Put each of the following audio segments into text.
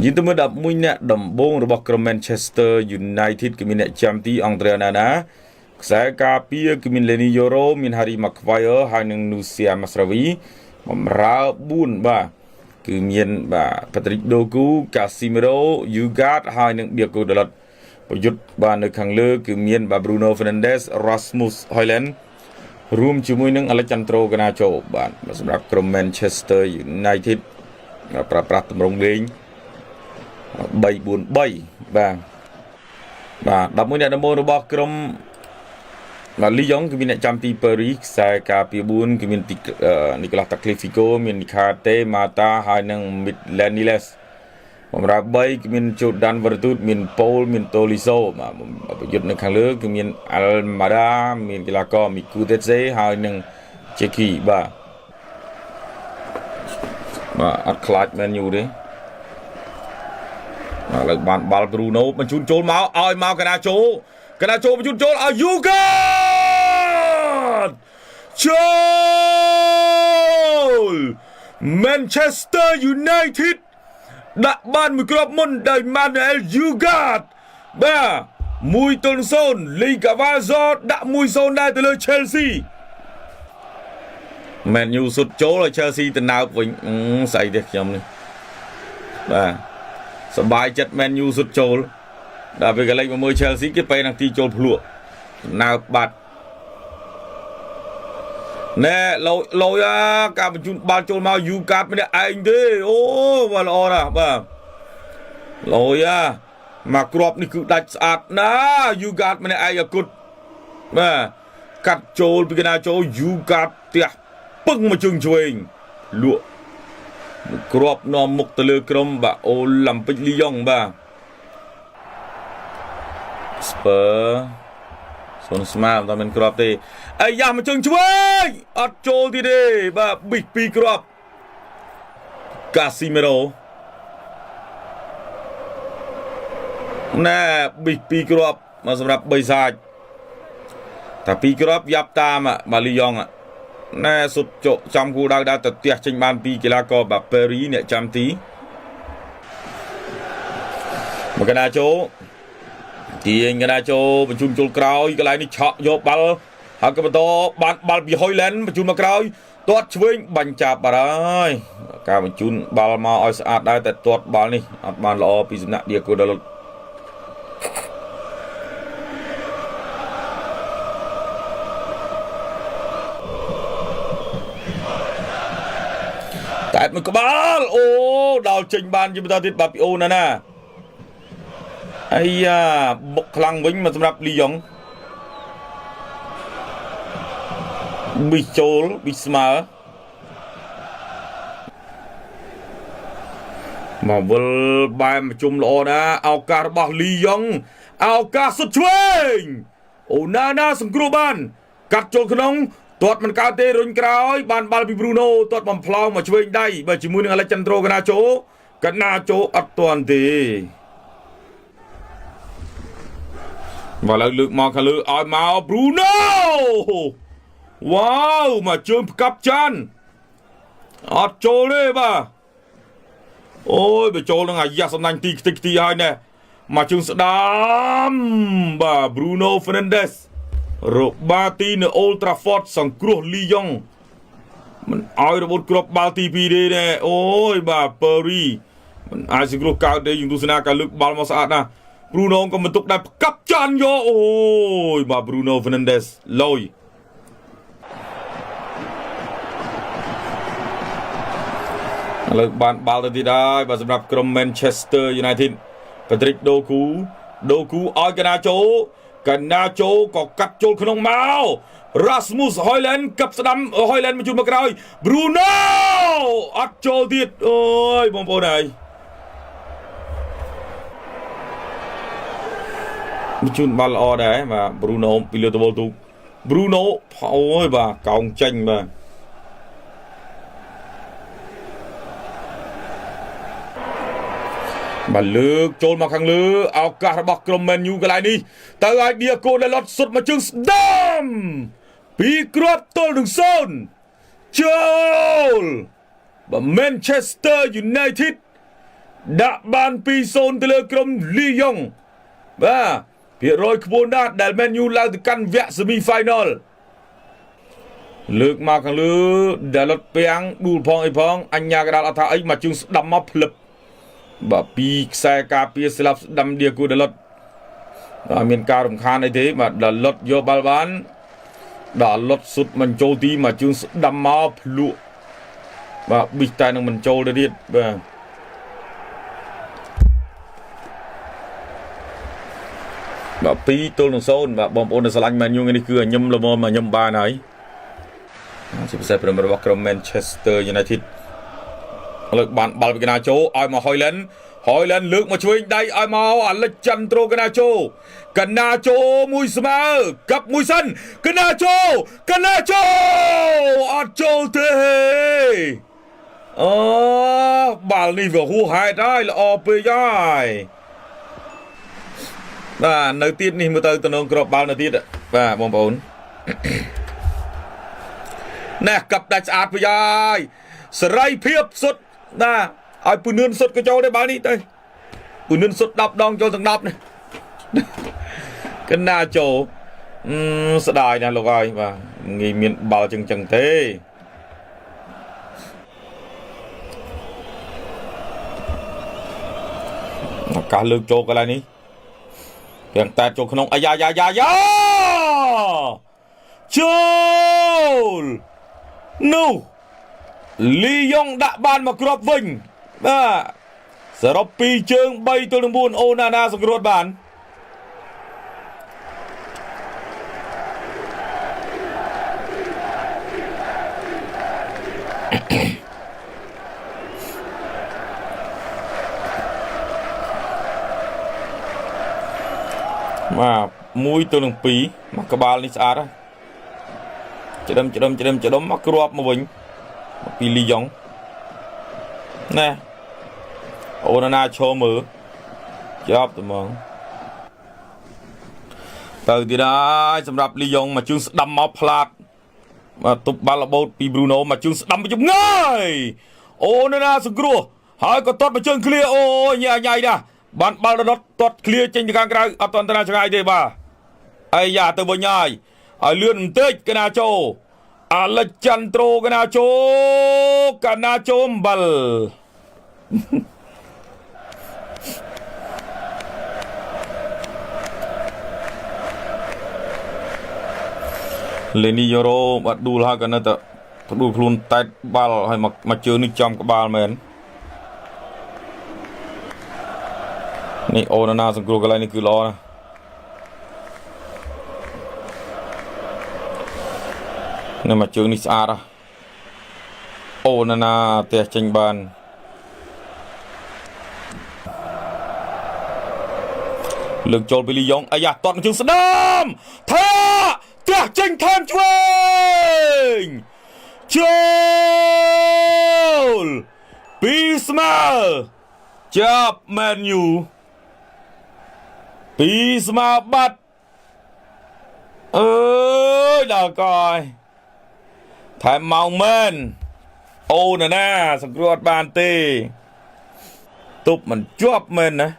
យើងទៅមើល11អ្នកដំបូងរបស់ក្រុម Manchester United គឺមានអ្នកចាំទី Andre Onana ខ្សែការពារគឺមាន Leny Yoro មាន Harry Maguire ហើយនិង Noussair Mazraoui បំរើ4បាទគឺមានបាទ Patrick Doku, Casemiro, Ugarte ហើយនិង Diego Dalot ប្រយុទ្ធបាទនៅខាងលើគឺមានបាទ Bruno Fernandes, Rasmus Højlund រួមជាមួយនឹង Alejandro Garnacho បាទសម្រាប់ក្រុម Manchester United ប្រើប្រាស់ទម្រង់លេង3 4 3បាទបាទ11អ្នកដំបូងរបស់ក្រុមបាទលីយ៉ុងគឺមានអ្នកចាំទី Perry ខ្សែការពារ4គឺមាន Nicolas Tagliafico មាន Nikhate Mata ហើយនិង Midland Niles បំរើ3គឺមាន Jordan Vertut មាន Paul មាន Tolisso បាទប្រយុទ្ធនៅខាងលើគឺមាន Almada មានកីឡាករ Mikutetse ហើយនិង Cheki បាទបាទអត់ខ្លាច Man U ទេបាទឥឡូវបានបាល់ Bruno បញ្ជូនចូលមកឲ្យមកកណាចូលកណាចូលបញ្ជូនចូលឲ្យ Yuga ចូល Manchester United ដាក់បានមួយគ្រាប់មុនដោយ Manuel Ugarte បាទ1-0លីកាវ៉ាហ្សូដាក់1-0ដែរទៅលើ Chelsea Man U សុទ្ធចូលឲ្យ Chelsea ទៅណើបវិញស្អីទេខ្ញុំនេះបាទសบายចិត្ត Man U សុទ្ធចូលដល់ពេលកលេចមកមើល Chelsea គេពេលនឹងទីចូលភ្លក់ណើបបាត់ណែលយលយអាការបញ្ជូនបាល់ចូលមកយូកាតម្នាក់ឯងទេអូបាទល្អណាស់បាទលយអាមកគ្រាប់នេះគឺដាច់ស្អាតណាយូកាតម្នាក់ឯងអាគុតបាទកាត់ចូលពីកណាចូលយូកាតផ្ទះពឹងមកជើងឆ្វេងលក់គ្រាប់នាំមុខទៅលើក្រុមបាទអូឡ িম্ ពិកលីយ៉ុងបាទស្ពឺសូនស្មើមិនមានគ្រាប់ទេអាយ៉ាមកជើងឆ្វេងអត់ចូលទៀតទេបាទប៊ីសពីរគ្រាប់កាស៊ីមេរ៉ូណែប៊ីសពីរគ្រាប់មកសម្រាប់បីសាច់តែពីរគ្រាប់យ៉ាប់តាមបាទលីយ៉ុងណែសុទ្ធជក់ចំគូដៅដែរទៅផ្ទះចេញបានពីកីឡាករបាទពេរីអ្នកចាំទីមកកណាចូលទាញកណាចូលបញ្ជូនចូលក្រោយកន្លែងនេះឆក់យកបាល់ហើយក៏បន្តបានបាល់ពីហុយឡែនបញ្ជូនមកក្រោយទាត់ឆ្វេងបាញ់ចាប់បាត់ហើយការបញ្ជូនបាល់មកឲ្យស្អាតដែរតែទាត់បាល់នេះអត់បានល្អពីសំណាក់ឌីកូដាឡុតតែមួយក្បាលអូដល់ចេញបានជាបន្តទៀតបាទពីអូណាណាអាយ៉ាបុកខ្លាំងវិញមកសម្រាប់លីយ៉ុងប៊ីចូលប៊ីស្មើមកវិលបែមជុំល្អណាស់ឱកាសរបស់លីយ៉ុងឱកាសសុទ្ធឆ្វេងអូណាណាសង្គ្រោះបានកាត់ចូលក្នុងទាត់មិនកើតទេរុញក្រោយបានបាល់ពីប្រូណូទាត់បំផ្លោងមកឆ្វេងដៃបើជាមួយនឹងអាឡិចចាន់ត្រូកណាចូលកណាចូលអត់ទាន់ទេបាទឥឡូវលើកមកខាងលើឲ្យមកប្រូណូវ៉ាវមកជើងផ្កាប់ចានអត់ចូលទេបាទអូយបើចូលនឹងអាយ៉ាសំណាញ់ទីខ្ទេចខ្ទីហើយណែមកជើងស្ដាំបាទ Bruno Fernandes របាទីនៅ Old Trafford សង្គ្រោះលីយ៉ុងមិនឲ្យរបូតគ្រាប់បាល់ទី2ទេណែអូយបាទ Perry មិនអាចសង្គ្រោះកើតទេយើងទស្សនាការលើកបាល់មកស្អាតណាស់ Bruno ក៏មិនទុកដែរផ្កាប់ចានយកអូយបាទ Bruno Fernandes លយឥឡូវបានបាល់ទៅទៀតហើយបាទសម្រាប់ក្រុម Manchester United Patrick Doku Doku ឲ្យកណាចូលកណាចូលក៏កាត់ចូលក្នុងមក Rasmus Højlund កັບស្ដាំ Højlund មកជូនមកក្រោយ Bruno អត់ចូលទៀតអូយបងប្អូនហើយបញ្ជូនបាល់ល្អដែរបាទ Bruno ពីលើតវលទូក Bruno អូយបាទកោងចេញបាទបាទលើកចូលមកខាងលើឱកាសរបស់ក្រុម Man U កន្លែងនេះទៅឲ្យ Diego Dalot សុទ្ធមកជើងស្ដាំពីរគ្រាប់ទល់នឹង0ចូលបាទ Manchester United ដាក់បាន2-0ទៅលើក្រុមលីយ៉ុងបាទភាគរយខ្ពស់ណាស់ដែល Man U ឡើងទៅកាន់វគ្គ semi final លើកមកខាងលើដាឡុតពាំងដួលផងអីផងអញ្ញាកដាលអត់ថាអីមកជើងស្ដាំមកភ្លឹបបាទពីខ្សែការពារស្លាប់ស្ដាំឌីគូដាឡុតអត់មានការរំខានអីទេបាទដាឡុតយកបាល់បានដាឡុតសុតមិនចូលទីមកជើងស្ដាំមកភ្លក់បាទប៊ីសតែនឹងមិនចូលទៅទៀតបាទបាទ2-0បាទបងប្អូនដែលស្រឡាញ់ Man U នេះគឺខ្ញុំល្មមខ្ញុំបានហើយជាពិសេសព្រមរបស់ក្រុម Manchester United លើកបានបាល់ពីកណាចូលឲ្យមក Hoyland Hoyland លើកមកឆ្វេងដៃឲ្យមកអាលិចចន្ទ្រូកណាចូលកណាចូលមួយស្មើកັບមួយសិនកណាចូលកណាចូលអត់ចូលទេអូបាល់នេះវាហួសហេតុហើយល្អពេកហើយបាទនៅទៀតនេះមើលទៅតំណងក្របបាល់នៅទៀតបាទបងប្អូនណែកັບដាច់ស្អាតពេកហើយសេរីភាពសុទ្ធណាឲ្យពូនឿនសុទ្ធក៏ចូលដែរបាល់នេះទៅពូនឿនសុទ្ធ10ដងចូលទាំង10នេះកណ្ណាចូលស្ដាយណាស់លោកហើយបាទងាយមានបាល់ចឹងចឹងទេឱកាសលើកចូលកន្លែងនេះទាំងតែចូលក្នុងអាយ៉ាយ៉ាយ៉ាយ៉ាចូលនោះលីយ៉ុងដាក់បានមកគ្រាប់វិញបាទសរុប2ជើង3-9អូណាណាសង្គ្រោះបានបាទ1-2មកក្បាលនេះស្អាតណាច្រឹមច្រឹមច្រឹមច្រឹមមកគ្រាប់មកវិញពីលីយ៉ុងណែអូនណាឈរមើលជាប់ត្មងទៅទៀតហើយសម្រាប់លីយ៉ុងមកជើងស្ដាំមកផ្លាតបាទទប់បាល់របូតពីប្រូណូមកជើងស្ដាំទៅចម្ងាយអូនណាសង្គ្រោះហើយក៏ទាត់មកជើងឃ្លៀអូញ៉ៃញ៉ៃណាបានបាល់រត់ទាត់ឃ្លៀចេញទៅខាងក្រៅអត់ទាន់តាឆ្ងាយទេបាទអាយ៉ាទៅវិញហើយឲ្យលឿនបន្តិចកណាចូលអាលិចចន្ទ្រូកណាចូលកណាចូលអំបិលលេនីយ៉ូរ៉ូបាទដួលហើយក៏នៅតែផ្ដួលខ្លួនតែតបាល់ហើយមកជើងនេះចំក្បាលមែននេះអូណាណាសង្គ្រោះកន្លែងនេះគឺល្អណាស់នេះមកជើងនេះស្អាតអូណាណាផ្ទះចេញបានលើកចូលពីលីយ៉ុងអាយ៉ាទាត់មកជើងស្ដាំថាផ្ទះចេញថែមឆ្វេងចូលពីស្មើចាប់មែនយូពីស្មើបាត់អើយដល់កយថែមម៉ោងមែនអូណាណាសង្គ្រោះអត់បានទេទប់មិនជាប់មែនណា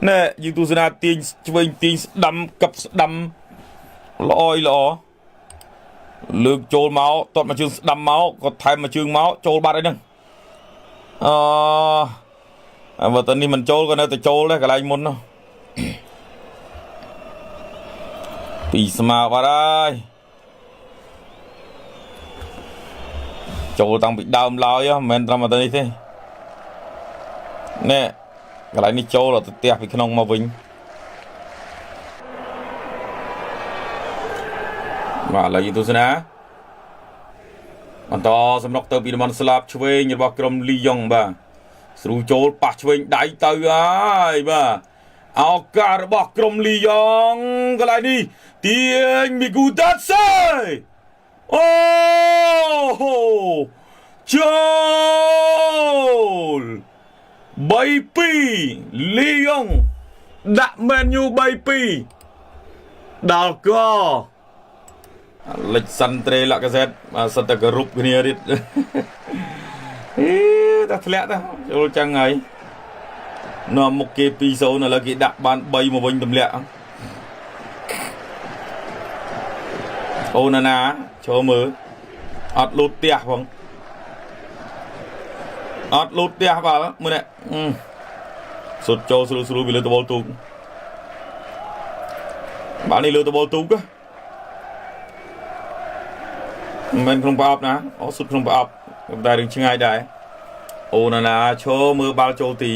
ណែយើងទស្សនាទាញឆ្វេងទាញស្ដាំកັບស្ដាំល្អអីល្អលើកចូលមកទាត់មកជើងស្ដាំមកក៏ថែមមកជើងមកចូលបាត់អីហ្នឹងអឺបើតនេះមិនចូលក៏នៅតែចូលដែរកន្លែងមុននោះពីស្មើបាត់ហើយចូលតាំងពីដើមឡើយមិនមែនត្រឹមតែនេះទេណែកន្លែងនេះចូលទៅផ្ទះពីក្នុងមកវិញបាទឥឡូវយើងទស្សនាបន្តសំណុកទៅពីតំបន់ស្លាបឆ្វេងរបស់ក្រុមលីយ៉ុងបាទស្រូចូលប៉ះឆ្វេងដៃទៅហើយបាទឱកាសរបស់ក្រុមលីយ៉ុងកន្លែងនេះទាញមីគូតាសេអូហូចូល3-2លីយ៉ុងដាក់មែនយូ3-2ដល់កលិចសិនត្រេលកាសេតបាទសិតតែគរុបគ្នាទៀតអេ តែធ្លាក់ទៅចូលចឹងហើយនាំមុខគេ2-0ឥឡូវគេដាក់បាន3មកវិញទម្លាក់អូណាណាចូលមើលអត់លូតផ្ទះផងអត់លូតផ្ទះបាទមើលនេះសុទ្ធចូលស្រួលស្រួលពីលើដបលទូកបាទនេះលើដបលទូកមិនមែនក្នុងប្រអប់ណាអូសុទ្ធក្នុងប្រអប់តែរឿងឆ្ងាយដែរអូណាណាឈរមើលបាល់ចូលទី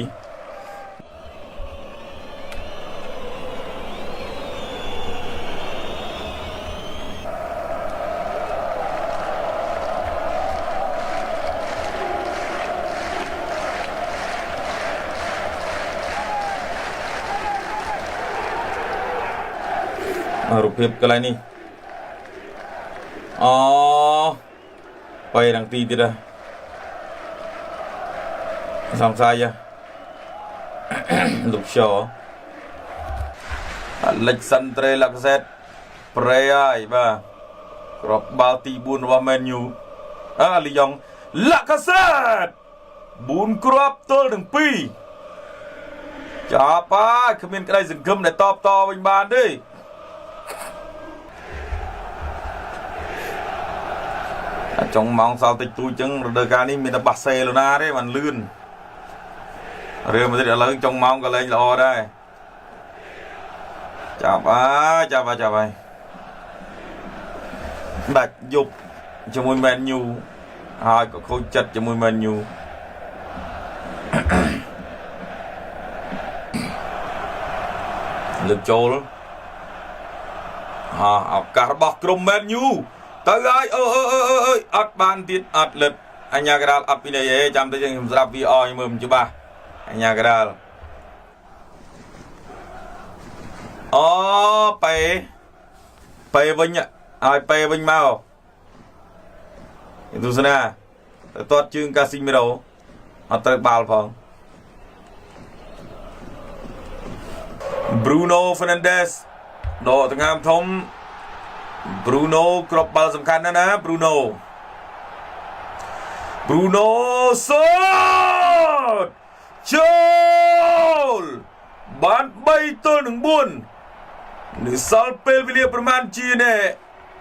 រូបភាពកន្លែងនេះអូបែរងទីទៀតសង្ស័យលោកឈរអាលិចសិនត្រេឡាក់សេតប្រេហើយបាទក្របបាល់ទី4របស់មែនយូអើលីយ៉ុងឡាក់សេត4គ្រាប់ទល់នឹង2ចាប់ហើយគ្មានក្តីសង្ឃឹមដែលតបតវិញបានទេចុងម៉ោងសល់តិចតួចចឹងរដូវកាលនេះមានតែបាសេឡូណាទេបានលឿនរឿងមកទៀតឥឡូវចុងម៉ោងក៏លែងល្អដែរចាប់ហើយចាប់ហើយចាប់ហើយដាច់យប់ជាមួយមែនយូហើយក៏ខូចចិត្តជាមួយមែនយូលើកចូលឱកាសរបស់ក្រុមមែនយូទៅហើយអឺអឺអឺអើយអត់បានទៀតអត់លិតអញ្ញាកដាលអត់ពីនេះទេចាំតិចខ្ញុំស្ដាប់ VR មើលមិនច្បាស់អញ្ញាកដាលអូប៉េប៉េវិញឲ្យប៉េវិញមកទស្សនាទៅទាត់ជើងកាស៊ីមីរ៉ូអត់ត្រូវបាល់ផង Bruno Fernandes ដកដង្ហើមធំ Bruno គ្រាប់បាល់សំខាន់ណាស់ណា Bruno Bruno សូតចូលបាន3ទល់នឹង4នៅសល់ពេលវេលាប្រមាណជានេះ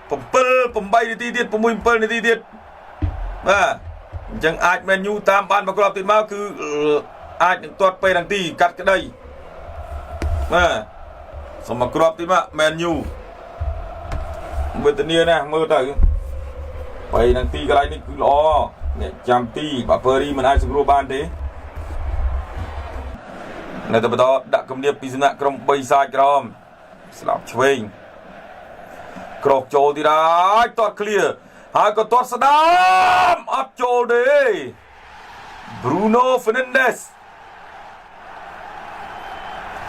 7 8នាទីទៀត6 7នាទីទៀតបាទអញ្ចឹងអាចមែនយូតាមបានមកគ្រាប់ទៀតមកគឺអាចនឹងទាត់ពេលនាទីកាត់ក្តីបាទសូមមកគ្រាប់ទៀតមកមែនយូវេទនាណាស់មើលទៅ3នាទីកន្លែងនេះគឺល្អអ្នកចាំទីបាពើរីមិនអាចសង្គ្រោះបានទេនៅតែបន្តដាក់គំនាបពីសំណាក់ក្រុម3សាយក្រមស្លាប់ឆ្វេងក្រោកចូលទៀតហើយទាត់ឃ្លៀហើយក៏ទាត់ស្ដាមអត់ចូលទេ Bruno Fernandes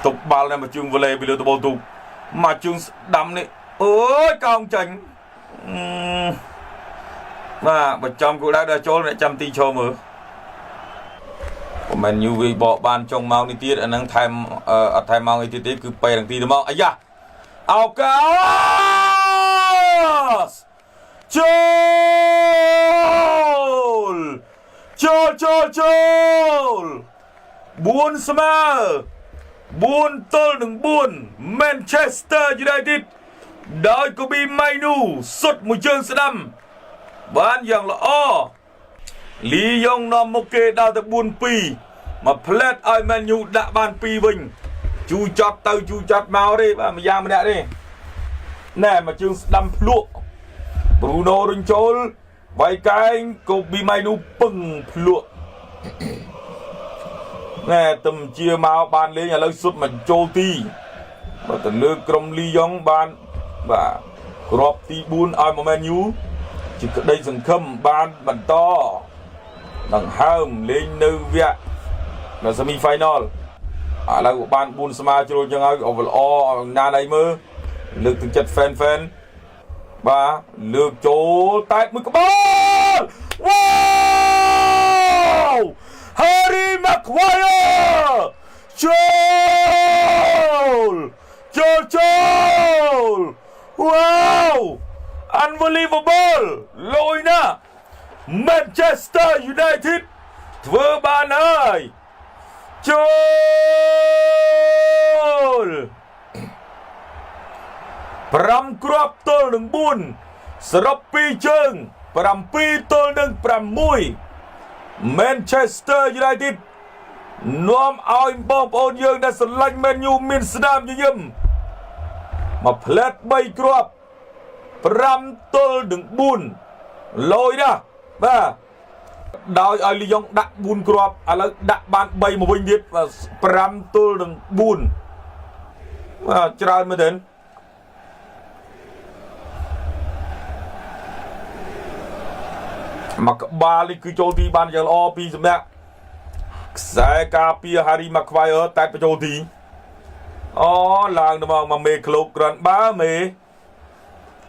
តុបបាល់នៅមួយជើងវ៉ាឡេពីលើដបូលទូកមកជើងស្ដាំនេះអើយកោងចាញ់បាទបើចំគោលដៅដល់ចូលអ្នកចាំទីឈរមើលប្រហែលយូវាបកបានចុងម៉ោងនេះទៀតអានឹងថែមអត់ថែមម៉ោងអីទៀតទេគឺពេលនាទីទៅមកអាយ៉ាឱកាសចូលចូលចូលចូល4ស្មើ4ទល់នឹង4 Manchester United ដោយកូប៊ីម៉ៃនូសុតមួយជើងស្ដាំបានយ៉ាងល្អលីយ៉ុងនាំមុខគេដល់ទៅ4-2មកផ្លែតឲ្យមែនយូដាក់បាន2វិញជូចត់ទៅជូចត់មកទេបាទម្យ៉ាងម្នាក់ទេណែមកជើងស្ដាំភ្លក់ប្រូណូរុញចូលវាយកែងកូប៊ីម៉ៃនូពឹងភ្លក់ណែទំជាមកបានលេងឥឡូវសុទ្ធមកចូលទីបើទៅលើក្រុមលីយ៉ុងបានបាទគ្រាប់ទី4ឲ្យមកមែនយូជាក្តីសង្ឃឹមបានបន្តដង្ហើមលេងនៅវគ្គនៅ semi final ឥឡូវបាន4ស្មើជ្រុលចឹងហើយល្អណាស់អីមើលលើកទឹកចិត្ត fan fan បាទលើកចូលតែមួយក្បាលវ៉ាវ Harry Maguire ចូលចូលចូលវ៉ាវ Unbelievable លយណាស់ Manchester United ធ្វើបានហើយចូល5គ្រាប់ទល់នឹង4សរុប2ជើង7ទល់នឹង6 Manchester United នាំឲ្យបងប្អូនយើងដែលស្រឡាញ់ Man U មានស្នាមញញឹមមកផ្លែត3គ្រាប់5ទល់នឹង4លយណាស់បាទដោយឲ្យលីយ៉ុងដាក់4គ្រាប់ឥឡូវដាក់បាន3មកវិញទៀតបាទ5ទល់នឹង4បាទច្រើនមែនទេមកក្បាលនេះគឺចូលទីបានយ៉ាងល្អពីសម្រាប់ខ្សែការពារ Harry Maguire តែបញ្ចូលទីអូឡើងទៅមកមកមេក្លោកក្រាន់បើមេ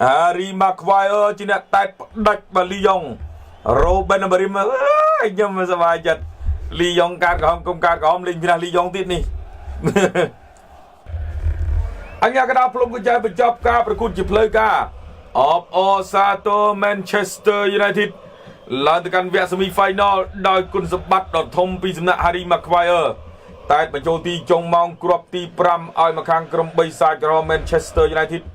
Harry Maguire ជាអ្នកតែផ្ដាច់បាលីយ៉ុង Ruben Amorim អើយខ្ញុំមិនសប្បាយចិត្តលីយ៉ុងកាតក្រហមគុំកាតក្រហមលេងពីណាលីយ៉ុងទៀតនេះ អញ្ញាកដាភ្លុំកញ្ចែបញ្ចប់ការប្រកួតជាផ្លូវការអបអរសាទរ Manchester United ឡើងទៅកាន់វគ្គ Semi Final ដោយគុណសម្បត្តិដ៏ធំពីសំណាក់ Harry Maguire តែបញ្ចូលទីចុងម៉ោងគ្រាប់ទី5ឲ្យមកខាងក្រុមបីសាច់ក្រហម Manchester United។